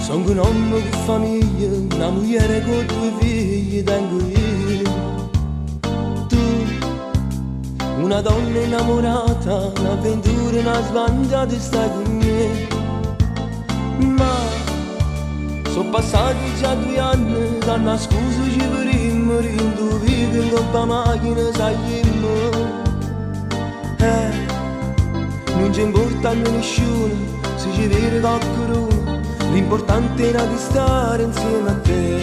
Sono un uomo di famiglia, una moglie con due figli tengo io. Tu, una donna innamorata, un'avventura, una sbandata stai con me. Ma sono passati già 2 anni, da scusa ci vedremo, rindu vivo in coppa macchina sagliamo. Eh, non ci importa a nessuno, se ci vede qualcuno, l'importante era di stare insieme a te.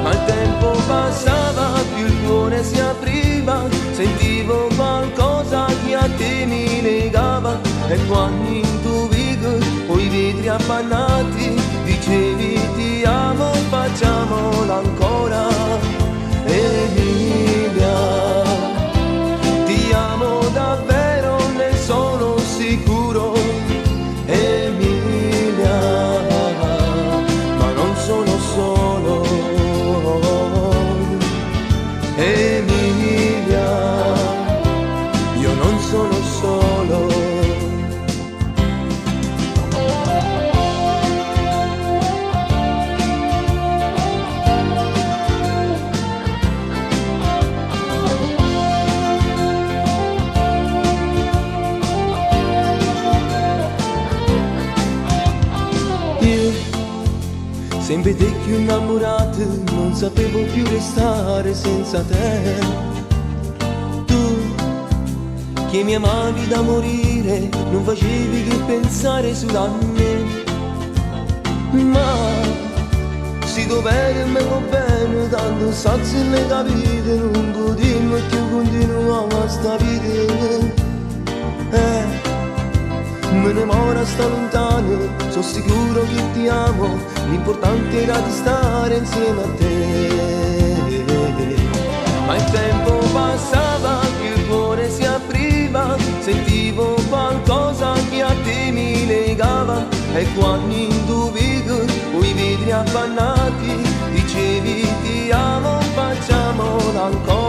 Ma il tempo passava, più il cuore si apriva, sentivo qualcosa che a te mi legava. E quando in tu vico, coi vetri appannati, dicevi ti amo, facciamolo ancora. Emilia, ti amo davvero, ne sono sicuro. Emilia, ma non sono solo. Emilia, io non sono solo. Io, sempre te più innamorato, non sapevo più restare senza te. Tu, che mi amavi da morire, non facevi che pensare solo a me. Ma se dovere me va bene, tanto sazzi le capite, non potremmo più continuare a sta vita. Eh, me ne moro sta lontano, sono sicuro che ti amo, l'importante era di stare insieme a te. Ma il tempo passava, che il cuore si apriva, sentivo qualcosa che a te mi legava. E quando in tu vico, coi vetri appannati, dicevi ti amo, facciamolo ancora.